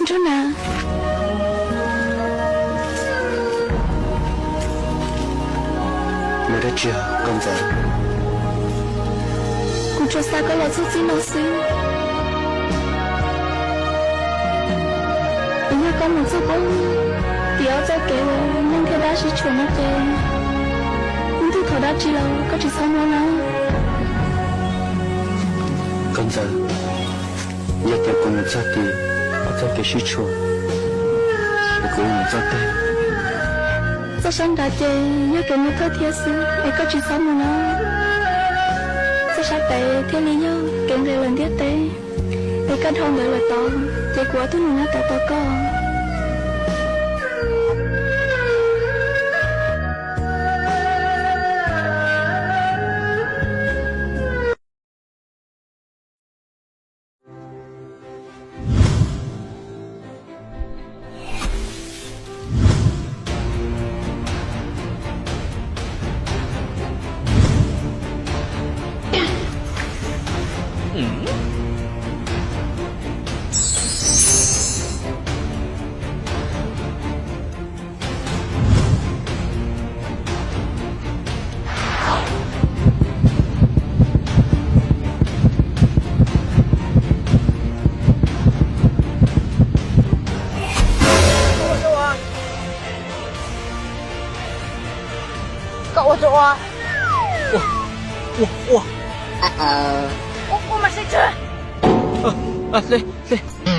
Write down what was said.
Ntsuag Nav, muaj dab tsi os koj ntxawm? Kuv tsuas xav koj los txog txij no xwb. Yog koj mus txog puag tim ob txoj kev uas neeg thiab dab sib tshuam no ces, leej twg thov dab tsi los koj tsis txhob muab na. Koj ntxawm, yog tias kuv mus txog tim ob txoj kev sib tshuam, es kuv yuav mus txoj twg? Txoj sab nrad ces yog kev mus thawj thiab xwb es koj tsis txhob mus na. Txoj sab pem thiaj li yog kev nqis lawm ntiaj teb, es koj dhau ntawd lawm tod ces kuv ob tug nus nyob tod tos koj. Koj ua rau ua. Ua, ua, ua. Ua, ua mas sib tsw. Hle, hle.